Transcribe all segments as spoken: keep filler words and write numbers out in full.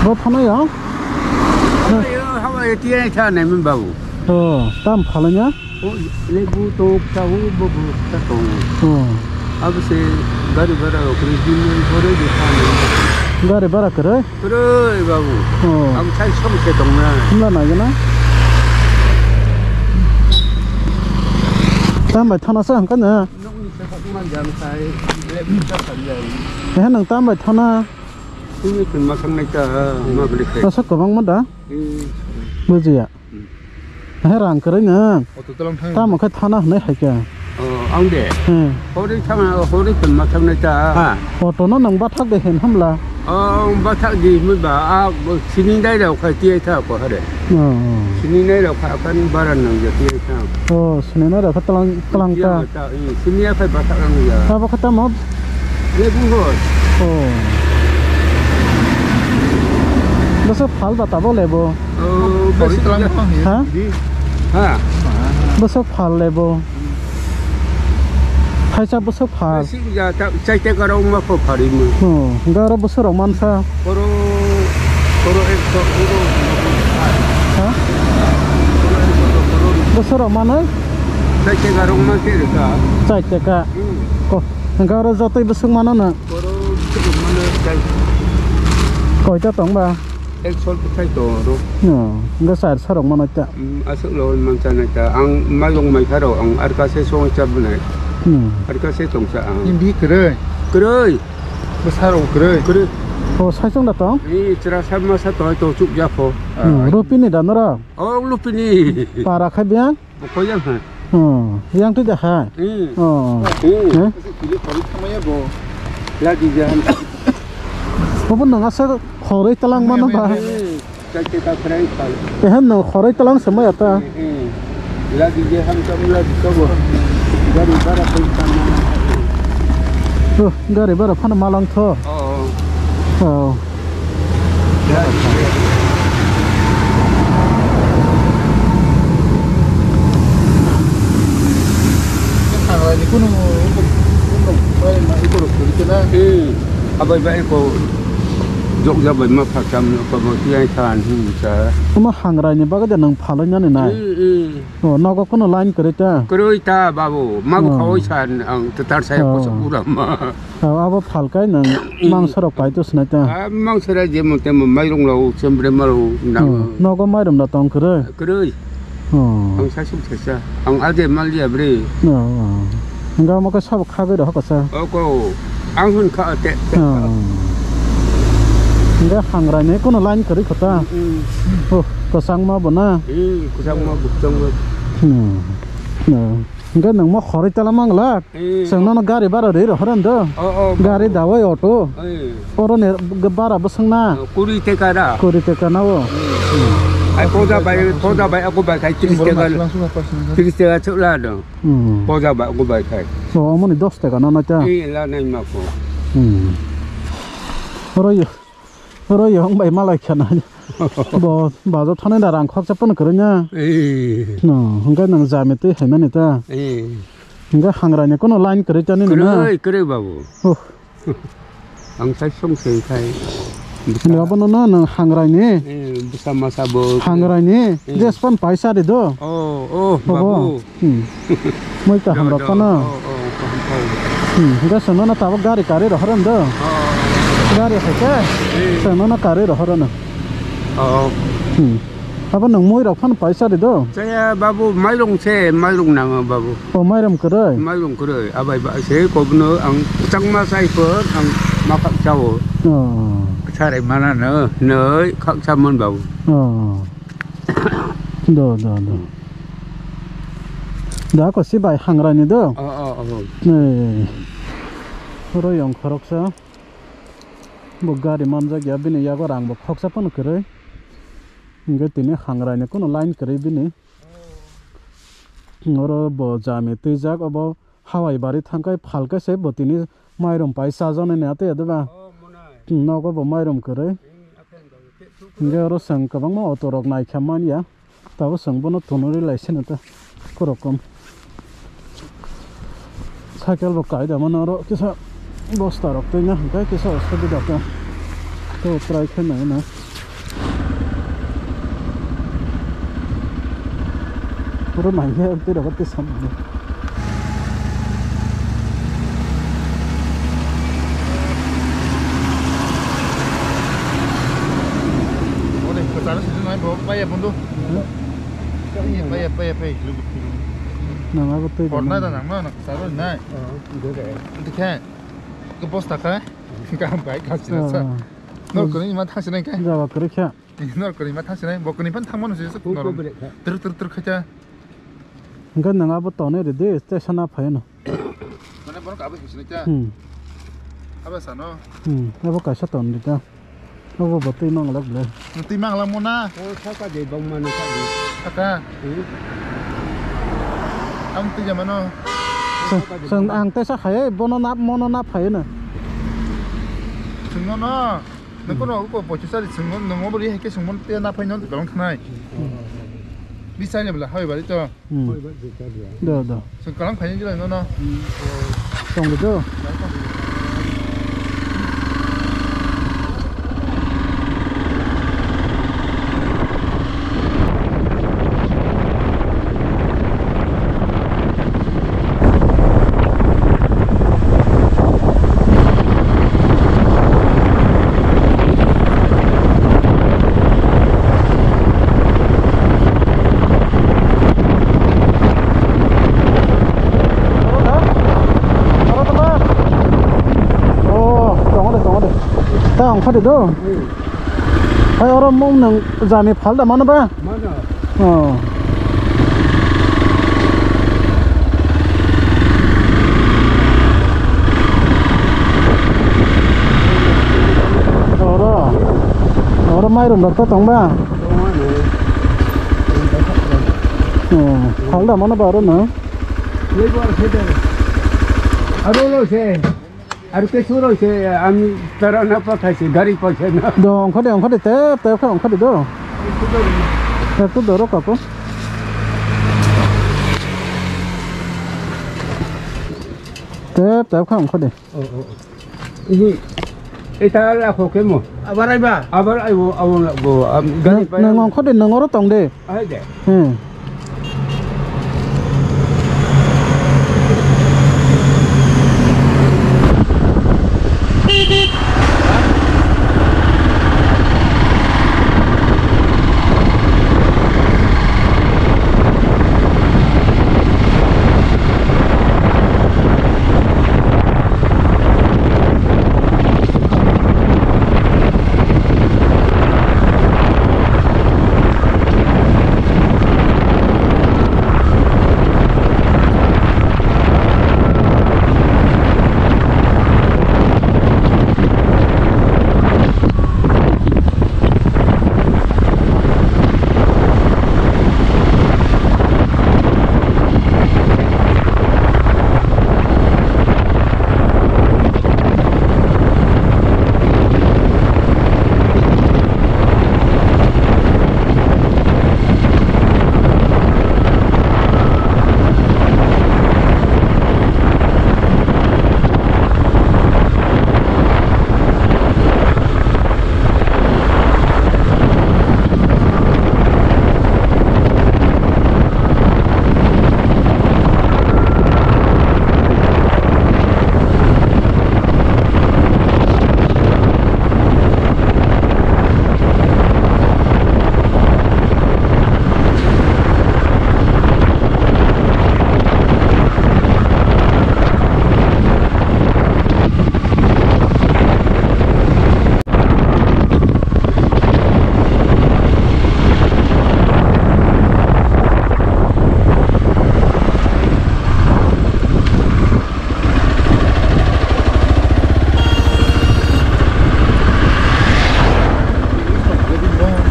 O thana ya? Hawa ya tiya tha nai min babu. O, tam phalanya? O, lebu to ta hu bo bu ta to. O. Abu se gari bara o kri din ni bore de tha nai. Gari bara kre? Kre babu. O. Am sai som se tong na. Himla na gana? Tam bai thana sa hangka na? Nok ni sa sa man jam sai. Lebu ta sa ya. Eh, nang tam bai thana? Tini tun ma thang nai ta, ma beli kai. Rasa kwbangma da? Hmm. Bujiya. Hmm. He rang kwrwi nang. Auto talang thang. Tamo khe thana hwnwi hai khe. Oh, ang de. Hmm. Hori thang, hori tun ma thang nai ta. Ha. Auto no nang bathak de hen hamla. Oh, bathak di mi ba, a, sini dai rau khai ti tha ko hare. Oh, oh. Sini dai rau kha kan baran nang ja ti tha. Oh, sini dai rau kha talang, talang ta. Iya, ta, iya. Sini ya khai bathak ang ya. Abo kha tamo? Lebu hor. Oh. Bwswk phal ba tabok lebu? Oh, bwswk talang ya. Ha? Ha? Bwswk phal lebu? Thaisa bwswk phal. Bwswk ya ta, chai te karo ma ko phari mu. Oh, hingke oro bwswk rok mansa. Koro, koro ekso, koro. Ha? Koro ekso, koro. Bwswk rok manai? Chai te karo ma ke ka. Chai te ka. Hmm. Ko, hingke oro jotoi bwswk mano na. Koro, koro mano chai. Koita tong ba? Ek sol bwthai tong oro. No, hingke char sorok mano ta. Mm, aswk lo man chanai ta. Ang mayung mai pharo ang arka se song cha bwnai. Hmm. Arka se tong cha ang. Hindi kwrwi. Kwrwi. Bwsarok kwrwi. Kwrwi. O, sai chwng da tong? Ni chwra sa ma sa tong to chuk ya pho. Hmm, rupini da nora? O, lupini. Para khai biang? Bo koi yang ha? Oh, yang tu dah ha? Hmm. Oh. Hmm. Eh? Kili kori thamaya bo. Lagi jahan. Bo pun nang asa khoroi talang mano ba. Hmm. Chai te ka prai pal. Eh, no khoroi talang semai ata. Hmm, hmm. Lagi jahan kam lagi to bo. Gari bara pun tang mana. Oh, gari bara phano malang tho. Oh, oh. Oh. Abai bai ko jok ja bai ma phakam ko bo tiyai than hin sa. Tuma hangrai ni bagwi de nang phalai nani nai. Hmm, hmm. Oh, nogo kono line kwrwi ta? Kwrwi ta, babu. Ma bo khawai sa ang tetar saya kosa pura ma. Oh, abo phalkai nang mangsa rok pai to sinai ta? Ah, mangsa ra je mo temo mairung lo, chembre ma lo nang. Oh, nogo mairum da tong kwrwi? Kwrwi. Oh. Ang sa sum sa sa. Ang ade mal ya bre. Oh, oh. Hingke omo khe sabo khagwi rw kha sa? O ko, ang hwn kha te, te. Oh. Hingke hangrai ni kono line kwrwi kho ta? Mm, mm. Oh, kwchangma bo na? Mm, kwchangma bo, kwchangma. Hmm. Oh. Hingke nwng mo khoroi tala mang la? Mm. Chwng nono gari bara rwi rw horo ndo? Oh, oh, gari oh. Dawai auto? Eh. Oro ni bara bwswng na? Oh, kuri teka da. Kuri teka na o? Mm. Ai, poja bai, poja bai, ako bai khai tris teka. Tris teka chwla do. Hmm. Poja ba go bai khai. So, omoni dos taka no na cha? Ee, la nai ma ko. Hmm. Oro yo, oro yo, ong bai malai khana. Bo, bajo thani da rang khoksa pono kwrwi na. Ee. No, hingke nang jami twi hai mani ta. Ee. Hingke hangrai ni kono line kwrwi ta nini na. Kwrwi, kwrwi babu. Oh. Ang sai song se khai. Sini abono no, no, hangrai ni? Eh, bwsa masa bo. Hangrai ni? Eh. Jespan paisa de do? Oh, oh, babu. Hmm. Moi kaham rok no. Oh, oh, kaham kau. Hmm, hingke sengno no tabok gari kari rohor do. Oh. Gari hai ke? Eh. Sengno no kari rohor no. Oh. Hmm. Abo nwng moi rok phano paisa ri do? Chaya babu, mairung se, mairung nango babu. O, mairum kwrwi? Mairung kwrwi, abai ba se kobno ang changma sai pon ang makak chao. O. Sarai mana no, noi khak chamon babu. O. Do, do, do. Da ko si bai hangrai ni do? O, o, o. Nei. Royong khoroksa. Bo gari manjak ya, bini yago rang bo khoksa phano kwrwi. Hingke tini hangrai ni kono line kwrwi bini. Oro bo jami twijak, obo hawai bari thangkai phalkai se bo tini mairum pai chajaknai ni atwi ya de ba. Nogo bo mairum kwrwi. Hingke oro chwng kwbangma auto rok naikha manya. Tabuk chwng bono tonwi lai sino ta, korokom. Cycle bo kai da mano oro kisa bosta rok twi na hwnkhe kisa osubida ta. To try khe nai na. Pura nangya, tei rok tei samani. Ore, kwcharo sijil nai bo, paiya bundu. Hmm? Paiya, paiya, paiya, paiya, kilometer, kilometer. Nang abo tei Korna da nang ma, nang kwcharo nai. Oh, dede. Dikhe, ke bosta kha, kam bai kasi na sa. Ah. Nor kuni ma thasi nai kai. Jawa kuri kha. Nor kuni ma thasi nai, bo kuni pan thang mano sijil sa. Huk nor. Ko bere kha. Ter, ter, ter kha cha. Hingke nang abo tonwi ridi, station a phai no. Mane bono kabo hinsinai kya? Hmm. Abo sano. Hmm, abo kaisa ton di ta. Abo bo twi mang lak le. Twi mang lak mo na? O saka de bang mani saka de. Saka? Hmm. Ang twi jamano. Saka de. Sang ang tesa khai, bono nap, mono nap khai na. Sungno no. Nang kono ko pochis ari sungno, nang obori hai ke sungmo te na phai no belong khnai. Hmm. Bisai le bla hai bari to. Hmm. Do, do. Sung kalang phai ni jilai no, no. Tong do. Oh, tongo de, tongo de. Ta ongkha de do. Hai oro mung nang jani phal da mano ba? Mano. Oh. Oro. Oro mairum rok to tong ba? Tong mano. Oh, phal da mano ba oro no? Aro lo se. Aro ke suro se, ami tara na pathai se, gari paise na. Do, ongkho de, ongkho de, tep, tep kha ongkho de do. Tep to doro kapo. Tep, tep kha ongkho de. Oh, oh, oh. Ihi, ita la kho ke mo. Abar ai ba? Abar ai bo, abo la bo, am, gari nang, pa nang ya. Ongkho de, nang oro tong de. Hai de. Hmm.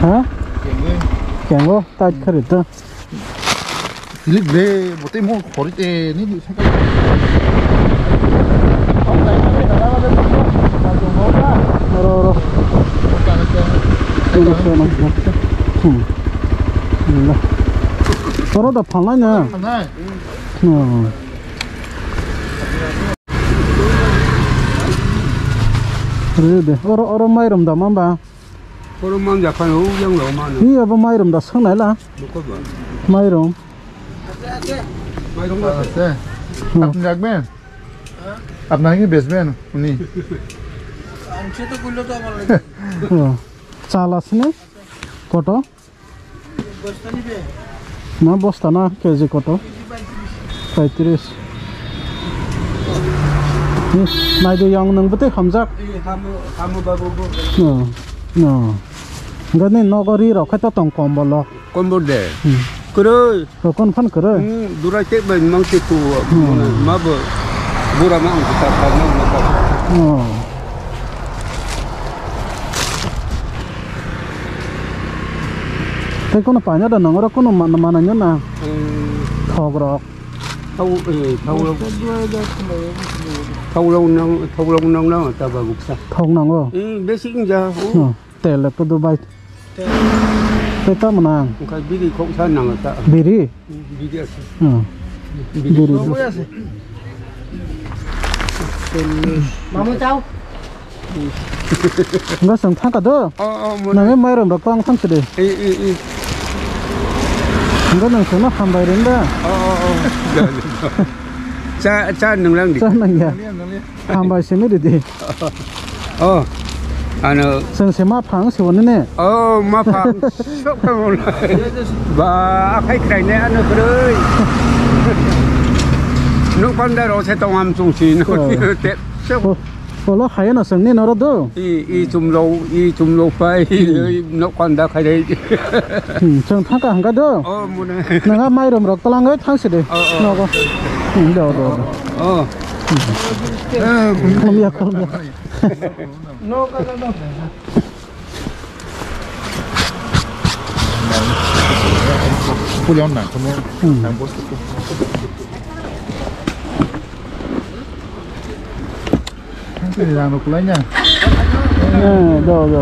Ha? Kengo, tait khari to. Kilik ble, bote mo khori te, ni ni saka. Oro, oro. Hmm. Oro da phalnai na. Phalnai. Hmm. Re de, oro, oro mairum da mamba. Oro manja khano, yang lo mano. Hi abo mairum da sangnai la. Buko ba. Mairum. আছে। আপনি রাখবেন? আপনাকে বেচবেন উনি? ও, চাল আছে না? কত? না, বস্তা না, কেজি কত? পঁয়ত্রিশ। Hmm, nai de yang nang bete hamjak. Iya, kamu, kamu babu bu. No, no. Gani nogori rok khato tong kombol rok. Kombol de. Hmm. Kwrwi. Rokon phan kwrwi. Hmm, dura che bai mang che tu. Hmm. Ma bo. Bura mang ta ta mang ta. Oh. Tei kono paina da nang oro kono ma-, manai no na. Hmm. Thok rok. Thau, eh, thau rok. Thau rok nang, thau rok nang na ta ba buksa. Thok nango. Hmm, basic ja. Oh. Hmm. Tel to Dubai. Tei tamo nang? Wngkha biri khoksa nang ta. Biri? Biri ase. Hmm. Biri. Biri. Mamu chao. Enggak sang thangka do. Oh, oh, mo. Nang mai rom rok tong thang sidi. Eh, eh, eh. Enggak nang sung na hambai ren da. Oh, oh, oh. Cha, cha nang lang di. Cha nang ya. Hambai simi ridi. Oh, ano. Chwng se ma phang se wani ne. Oh, ma phang. Sok phang wala. Ba, akhai khrai ne ano khrai. Nuk panda ro se tong am chung si no. Oh. Te, sok. Oh, olo hai no chwng ni noro do. I, i chum lo, i chum lo pai, hmm, i nok panda khai dai. Hmm, chwng thangka hangka do. Oh, muna. Nanga mairum rok talang gai thang se de. Oh, oh. Nogo. Hmm, do, do, do. Oh. Kolomya, kolomya. Hmm. Eh, do, do.